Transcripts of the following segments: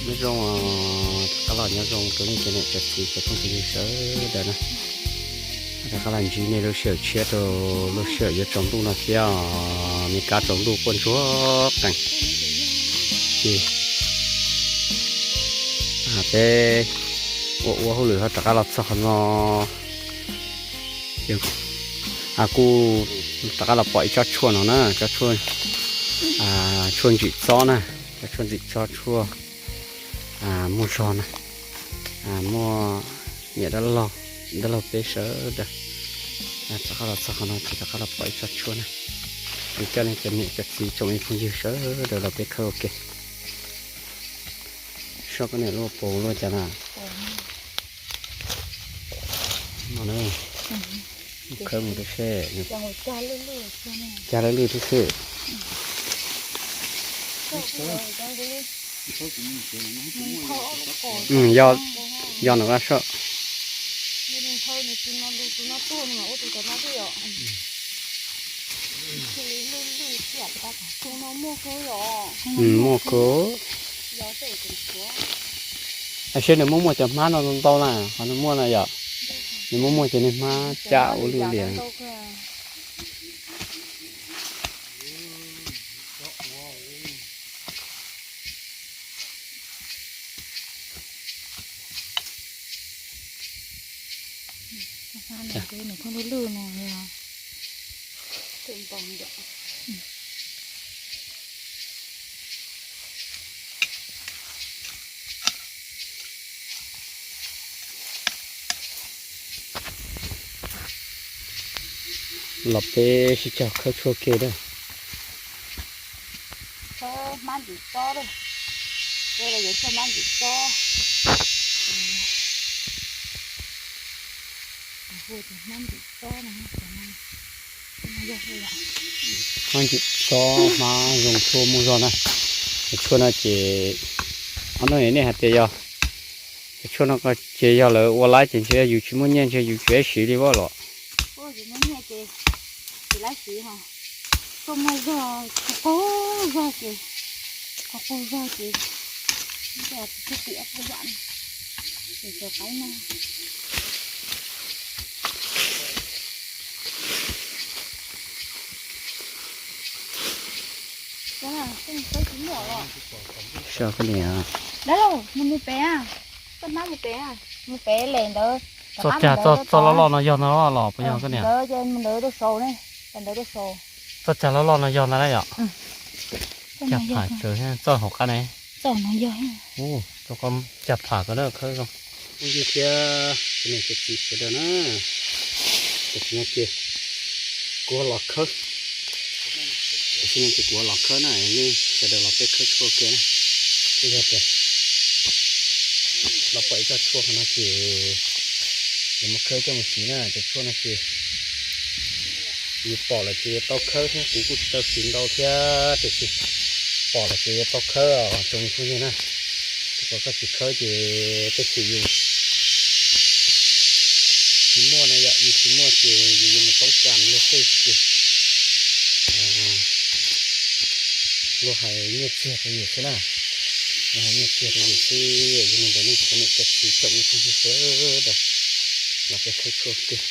Nyob zoo, rov qab los nyob zoo rau nej cov niam cov txiv cov phooj cov ywg sawv daws na. Rov qab los ntsib nej lub sij hawm tshiab rau lub sij hawm yuav tsaus ntuj no thiab, me kab tsaus ntuj quaj ntsuag qees. Ces peb ua ua hauj lwm ho rov qab los txog qhov no. Kuj rov qab los pom ib tsob tshuaj no na, tsob tshuaj, tshuaj ntsim txob na, tsob tshuaj ntsim txob, tshuaj muaj zog na, muaj niam dab laug, dab laug peb sawv daws rov qab los txog qhov no ces rov qab los pom ib tsob tshuaj na. Coj nej cov niam cov txiv tsoom me phooj ywg sawv daws los peb khawb ua ke. Soj koj niam lub paus luaj cas na. No na, khawb mus tib si, cag lwj lwj tib si. Yog no soj. Muaj kawg. Saib nws muaj muaj cov hmab no ntau na, qhov nws muaj na yom. Nws muaj muaj cov niag hmab cab ua lwj liam. Los peb sib cog khawb tshuaj ke na. Khawb hmab ntsim txob lawm. Yuav khawb hmab ntsim txob. Hmab ntsim txob, hmab zoo tshuaj muaj zog na. Cov tshuaj no ces, ob hnub no nej hais tias yog, cov tshuaj no ces yog lawv ua laib ces ntshe yus tsis muaj nyiaj ntshe yus tsis siv li vaj los. Tshuaj muaj zog, qaug qaug zog ces, qaug qaug zog ces, twb tiam pab yam, ces cov qaib no. Dab laug, mus mus pem, koj mab mus pem, mus pem lem ntawd. Txoj cag txoj loj loj no yog no los puas yog koj niam? Ntawd ces mus ntawd rau saud ne, ntawd rau saud. Txoj cag loj loj no yog ntag na yom? Cag pham tsawv txoj hauv qab ne. Txoj no yog. Ua, rau qhov cag pham ko na khawb zoo. Phooj ywg thiab cov niam cov txiv sawv daws na, tam sim no ces kuv los khawb, tam sim no ces kuv los khawb na, nej sawv daws los peb khawb tshuaj kiag na. Twb yog tias los pom ib tsob tshuaj qhov no ces yuav mus khawb coj mus siv na, cov tshuaj no ces yus pom lawm ces yuav tau khawb thiab, kuv kuj tsis tau siv ntau thiab tiam sis pom lawm ces yuav tau khawb os tsoom phooj ywg na. Tsis pom koj tsis khawb ces tej thaum yus tsis muaj na yom, yus tsis muaj ces yus yuav mus toob kas luag tej xwb ces luag hais nyiaj txiag rau yus xwb na. Luag hais nyiaj txiag rau yus xwb. Yog li ntawd nej cov niam cov txiv tsoom phooj ywg sawv daws los peb khawb tshuaj kiag.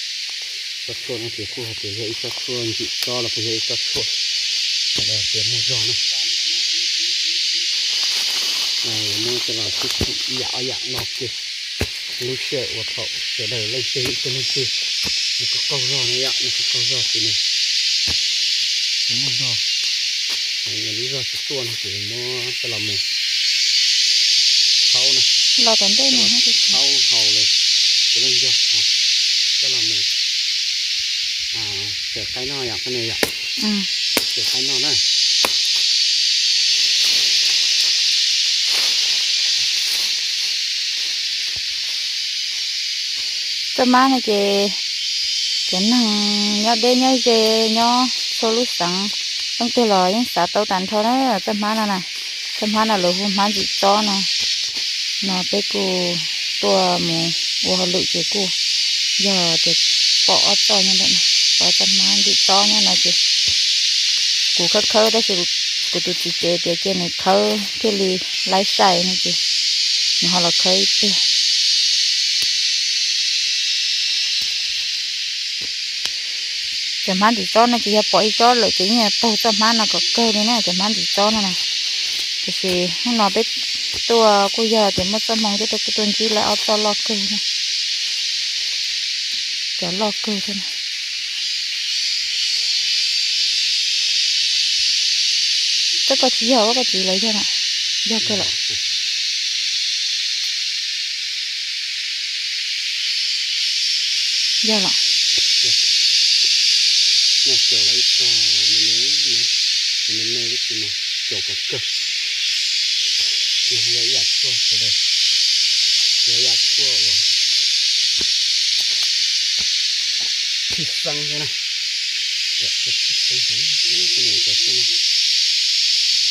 Tsob tshuaj no ces kuj hais tias yog ib tsob tshuaj ntsim txob los puas yog ib tsob tshuaj sawv daws tias muaj zog na. Muab coj los sib txhim ib yam ob yam no kiag. Lub sij hawm uas thaum sawv daws leej twg ib tug leej twg nws qaug qaug zog na yom, nws qaug qaug zog ces nws tsis muaj zog, nws lub zog tsis tuaj no ces muab coj los mus thaub na, los tom ntej no thaub haus lawm, kuv leej yog coj los mus xaws qaib noj yom, koj niam yom, xaws qaib noj na. Txoj hmab no ces cov neeg nyob deb nyob ze nyob txhua lub xeev leej twg los yeej xav tau tag nrho na txoj hmab no na. Txoj hmab no lawv hu hmab ntsim txob no. No peb kuj tuaj mus ua hauj lwm ces kuj yog tias pom ob txoj nyob ntawm no, pom txoj hmab ntsim txob nyob no ces kuv khawb khawb tab sis kuv tus txiv tsev tias cia nws khawb thiaj li laib sai no ces Nws ho los khawb ib pliag. Cov hmab ntxim txob no ces yog pom ib tsob lawm ces yeej taug txoj hmab no kom kawg li na, cov hmab ntxim txob no na. Tiam sis hnub no peb tuaj kuj yog tias muaj txoj hmoo thiab, tuaj kuj tuaj ntsib lawm ob txoj loj kawg na. Cov loj kawg thiab na. Txoj ko tsis yog ua koj txiv los yog na? Yog kawg lawm. Yog lawm. Noj caum lawm ib txog me me na, me me tab sis mas caum kom kawg. Yog ib yam tshuaj sawv daws, yog ib yam tshuaj uas thij xeeb thiab na.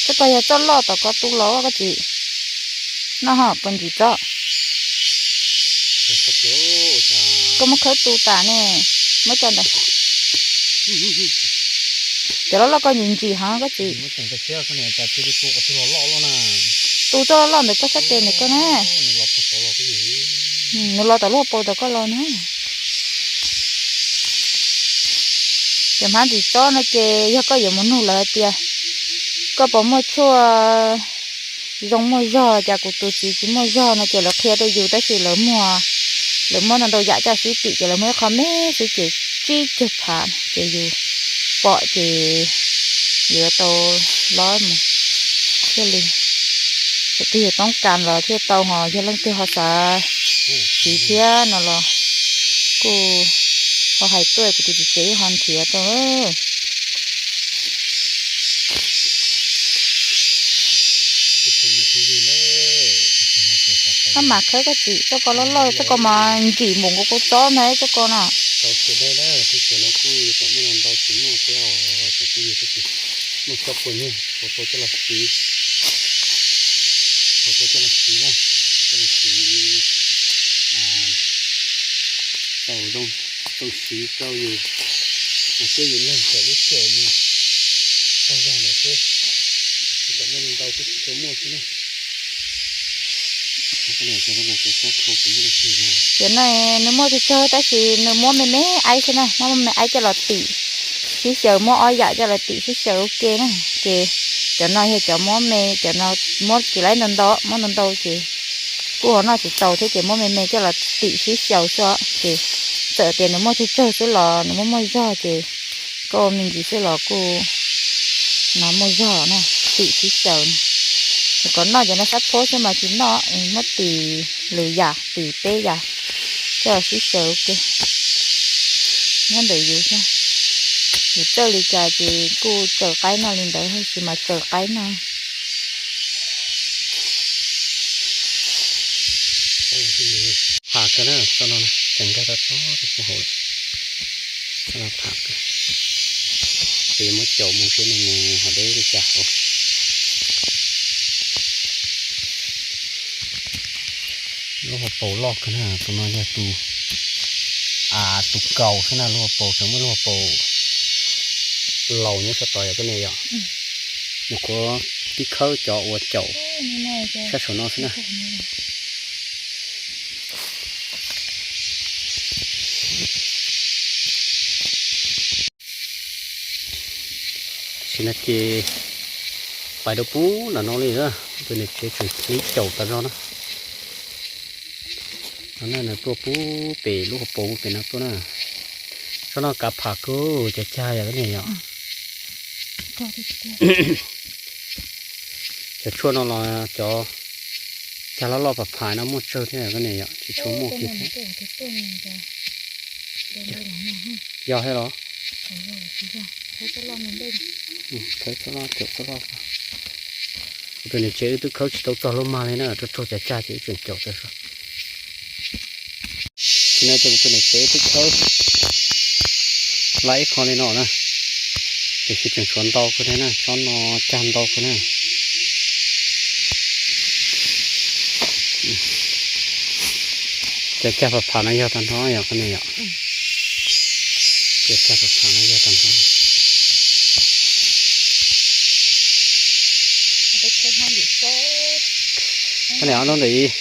Txoj ko yog txoj loj tom ko tu los koj txiv. Noj ho puas ntsim txob? Koj muab khawb tu tas ne, muab coj ntawd. Cov loj loj ko ntsim ntsim heev koj txiv. Tu txoj loj loj ntawd koj sab tes ntawm koj na. Nws los tom lub hauv paus tom koj los na. Cov hmab ntxim txob no ces yog koj yuav mus nug lawv hais tias koj puas muaj tshuaj zoo muaj zog, cas kuv tus txiv tsis muaj zog no ces lawv qhia rau yus tab sis lawv muag, lawv muab ntau ntau yam coj sib tim ces lawv muaj ib qho me xwb ces tsib caug phav ces yus pom ces yuav tau lob mus thiaj li. Thaum twg yus toob kas los thiaj tau, ho yog leej twg ho xav siv thiab no los kuj ho hais tuaj kuv tus txiv tsev ho nrhiav rau. Koj mam khawb koj txiv, txoj ko loj loj, txoj ko mas ntsim npaum nkaus kua txob ntag txoj ko no. Muaj tsob puas nyuag, tau coj los siv, tau coj los siv na, coj los siv tau zoo, tau siv rau yus, siv yus neeg txawm lub sij hawm yus tau zog lawm xwb, kom muaj ntau xwb tsis tshua muaj xwb na. Cov no nws muaj tsawg tsawg tab sis nws muab me me aib xwb na, muab me me aib coj los tim sib xyaw, muab ob yam coj los tim sib xyaw ua ke na. Ces cov no yog cov muab me, cov no muab tsis laib ntau ntau, muab ntau ntau ces kuj ho noj tsis tau thiab ces muab me me coj los tim sib xyaw xwb os. Ces txawm tias nws muaj tsawg tsawg xwb los nws muaj muaj zog ces koj ua me ntsis xwb los kuj no muaj zog na, tim sib xyaw. Nws kom noj ces noj sab phob xwb mas tsis noj, muab tim lwm yam, tim peb yam coj sib xyaw ua ke. Nyob ntawm yus thiab, yus txawj li cas ces kuj tsaws qaib noj li ntawd, tab sis mas tsaws qaib noj. Pham kawg na, txoj no tseem nkag tau tod rau puag hauv lawm. Txoj no pham kawg. Ces yuav muab caum mus seb nws mus hauv deb li cas hauv. Lub hauv paus loj kawg na, tus no yog tus, a, tus kaus xwb na, lub hauv paus tseem muaj lub hauv paus laus nyob sab tod yog koj niam yom. Nyuam qhuav pib khawb cov uas caum sab saum no xwb na. Tam sim no ces pais rau pub nram no li na, tus niam tsev tseem hlib caum tas zog na. No na, nws tuaj pub pem lub hauv paus pem no tuaj na. Tsob no kav pham kawg, cov cag yom koj niam yom. Cov tshuaj no los cov cag loj loj pham pham no muaj tsawg thiab koj niam yom, tsis tshua muaj kiag thiab. Yog thiab los? Khawb txoj loj, caum txoj loj. Kuv tus niam tsev wb twb khawb tsis tau txog lub mag li na, rau raug cov cag ces wb tseem caum tas zog. Tam sim no ces kuv tus niam tsev wb twb khawb lawm ib qho li no na, tiam sis tseem tshuav ntau kawg thiab na, tsob no cag ntau kawg na. Cov cag pham pham no yog tag nrho yom koj niam yom. Cov cag pham pham no yog tag nrho. Koj niam ob lub ntawm ib.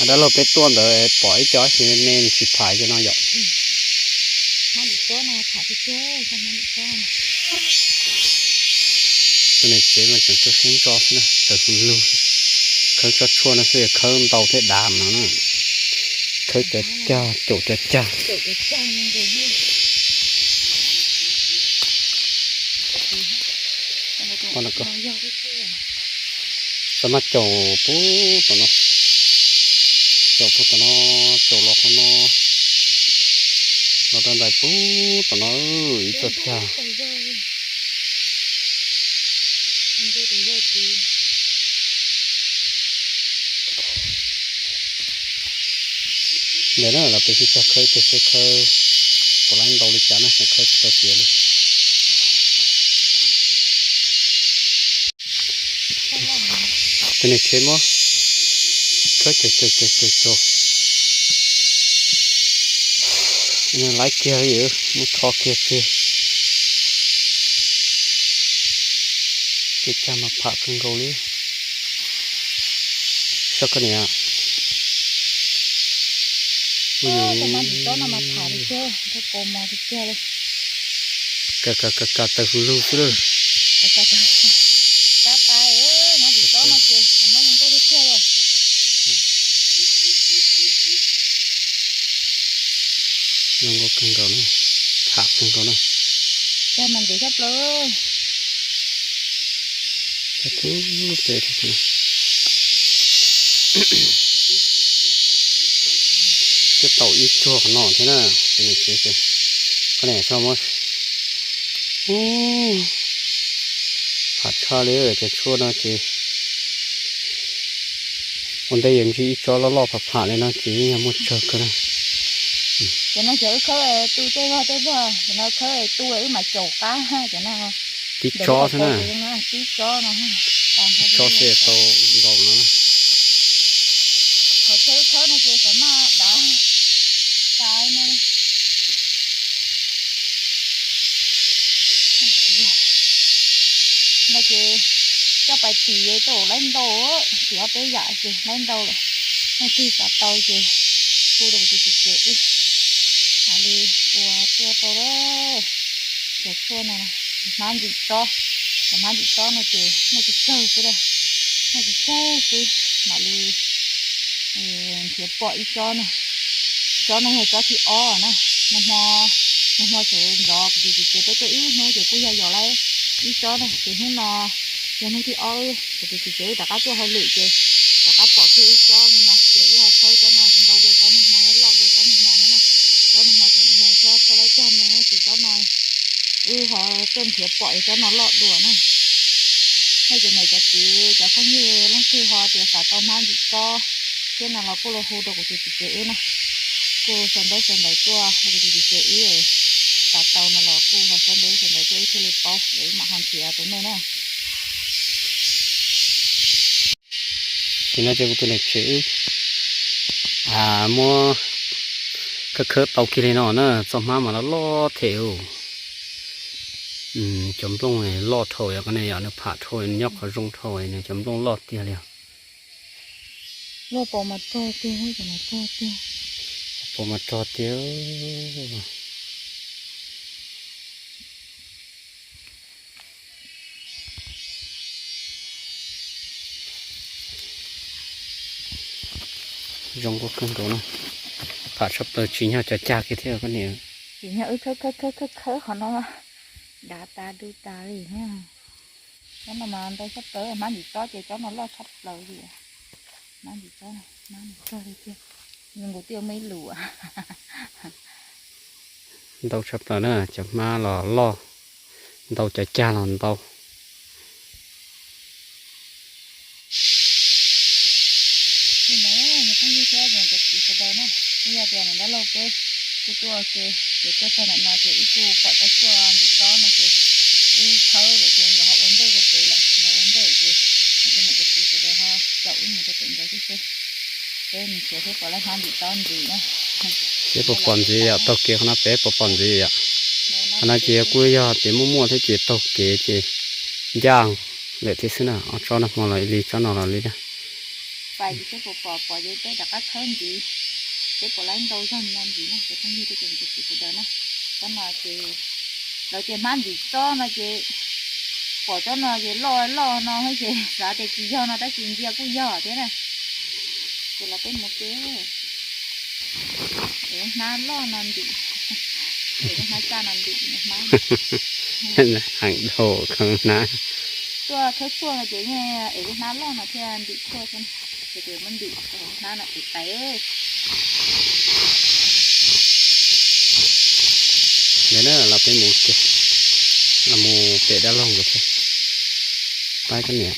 Dab laug peb tuaj ntawd pom ib co me me nws tsis pham ces no yom. Tus niam tsev mas tseem tuaj sib ntso xwb na, taws hws lug. Khawb tsob tshuaj no xwb khawb ntau thiab dav no na. Khawb cov cag, caum cov cag. Xav mas caum pub tom no, caum pub tom no, caum los qhov no, los rau ntais pub tom no, ib txoj cag. Ntawm no los peb sib cog khawb ib teg seb khawb puas laib ntau li cas na, khawb tsis tau tiav li. Tus niam tsev muab khawb caum caum caum caum caum, laib kiag li, muab rho kiag tiag. Cov cag mas pham kawg nkaus li. Saib koj niam. Tus mab txiv tob no mas pham tiag tiag, nrog kaus mos tiag tiag li. Ka ka ka ka taws hws lug xwb lawm. Kab tas, mab txiv tob no ces mab zoo nkauj tiag tiag li. Zoo nkauj kawg nkaus na, pham kawg nkaus na. Cag mas ntev tshaj plaws. Twb tau ib tsuag qhov no thiab na, tus niam tsev. Koj niam saib mas, pham tshaj li cov tshuaj no ces ua ntej yuav ntsib ib tsob loj loj pham pham li no ces yeej yog muaj tsawg kawg na. Cov no ces wb khawb tu tej vog tej vog, cov no khawb tu wb mam caum qab cov no. Tib tsob xwb na. Tib tsob no. Tib tsob xwb tau nkaus no. Qhov khawb khawb no ces xav maj dav tas no. No ces coj pais tim tau laib ntau, tim ob peb yam ces laib ntau lawm. Leej twg xav tau ces hu rau kuv tus txiv tsev wb mam li ua tuaj rau lawm. Cov tshuaj no, hmab ntsim tsob, cov hmab ntsim tsob no ces noj tsawg tsawg xwb, noj tsawg tsawg xwb mam li nrhiav pom ib tsob na. Tsob no yog tsob thib ob na. Nag hmo, nag hmo sawv ntxov kuv tus txiv tsev peb tuaj ib hnub ces kuj yog yog lawm ib tsob na, ces hnub no yog hnub thib ob kuv tus txiv tsev wb rov qab tuaj hauj lwm ces rov qab pom kiag ib tsob li no ces wb ho khawb tsob no ntau dua tsob nag hmo, loj dua tsob nag hmo thiab na. Tsob nag hmo tseem me thiab, tsob laib cog me ces tsob no wb ho tuaj nrhiav pom tsob no loj dua na. Nej cov niam cov txiv cov phooj ywg leej twg ho tias xav tau hmab ntsim tsob thiab no los kuj los hu rau kuv tus txiv tsev wb na. Kuj sau ntaub sau ntawv tuaj rau kuv tus txiv tsev wb, xav tau no los kuj ho sau ntaub sau ntawv tuaj wb thiaj li paub es wb mam ho nrhiav rau nej na. Ces no ces kuv tus niam tsev wb muab khawb khawb tau kiag li no na, txoj hmab mas loj loj thiab. Cov nplooj loj dhau yom, koj ne yom, nws pham dhau, nws nyob qhov zoo dhau, nws cov nplooj loj tiag li os. Loj pom mas rog tiag, pom mas rog tiag. Zoo nkauj kawg nkaus na. Pham tshaj plaws tsim nyog cov cag kiag thiab koj niam. Tsim nyog wb khawb khawb khawb khawb khawb qhov no dav tas du tas li na. Tsob no mas ntau tshaj plaws, hmab ntsim tsob ces tsob no loj tshaj plaws li. Hmab ntsim tsob, hmab ntsim tsob li tiag. Zoo nkaus twb muaj ib lus. Ntau tshaj plaws na, cov hmab los loj, ntau cov cag los ntau. Li ntawd cov phooj ywg thiab cov txiv sawv daws na, kuj yog tias niam dab laug peb kuj tuaj ua ke, ces tuaj txog ntawm no ces wb kuj pom tsob tshuaj ntsim tsob no ces wb khawb lawm ces nkawd ho ua ntej rau pem lawm, nkawd ua ntej ces cov niam cov txiv sawv daws ho caum wb mus rau pem nkawd xwb seb peb mus nrhiav seb puas laib hmab ntsim tsob ntxiv na. Seb puas pom ntxiv yom, taug kev qhov no peb puas pom ntxiv yom. Qhov no ces kuj yog tias muaj muaj thiab ces taug kev ces ncaj lawm thiab xwb na, ob tsob nag hmo los ib li, tsob no los li na. pais ces seb puas pom, pom ces peb rov qab khawb ntxiv, seb puas laib ntau zog no ntxiv na cov phooj ywg thiab cov niam cov txiv sawv daws na. Tsob no ces lawv tias hmab ntxim txob no ces pom tsob no ces loj loj no ces xav tias tsis yog no tab sis ntsia kuj yog thiab na. Ces los peb mus ke, es hnab loj no ntim, es hnab tsaj no ntim hmab. Heev dhau kawg hnab. Tuaj khawb tshuaj no ces yeej es lub hnab loj no thiaj ntim tshuaj xwb, ces kuv muab ntim hnab no es pais. Ntawd na los peb mus, los mus pem dab laug nkawd thiab. Pab koj niam.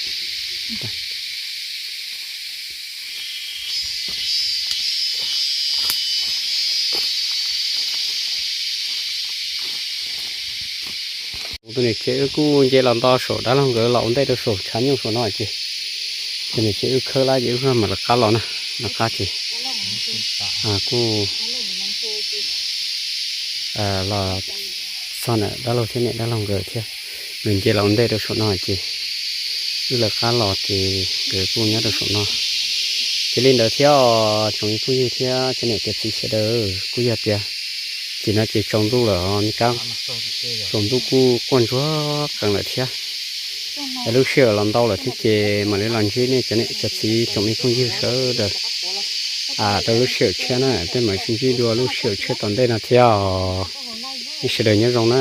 Kuv tus niam tsev wb kuj nce los nto saum dab laug nkawd los ua ntej rau saum tshav nyuj saum no ces, tus niam tsev wb khawb lawm ces wb mam lawv qab los na, lawv qab ces kuj los txog ntawm dab laug thiab niam dab laug nkawd thiab, nws nce los ua ntej rau saum no ces wb lawv qab los ces nkawd kuj nyob rau saum no. Ces li ntawd thiab os tsoom me phooj ywg thiab cov niam cov txiv sawv daws, kuj yog tias tim no ces tsaus ntuj lawm, me kab tsaus ntuj kuj quaj ntsuag qees lawm thiab. Es lub sij hawm los ntau lawm thiab ces mam li los ntsib nej cov niam cov txiv tsoom me phooj ywg sawv daws rau lub sij hawm tshiab na, tej mam sib ntsib dua lub sij hawm tshiab tom ntej no thiab os. Nej sawv daws nyob zoo na.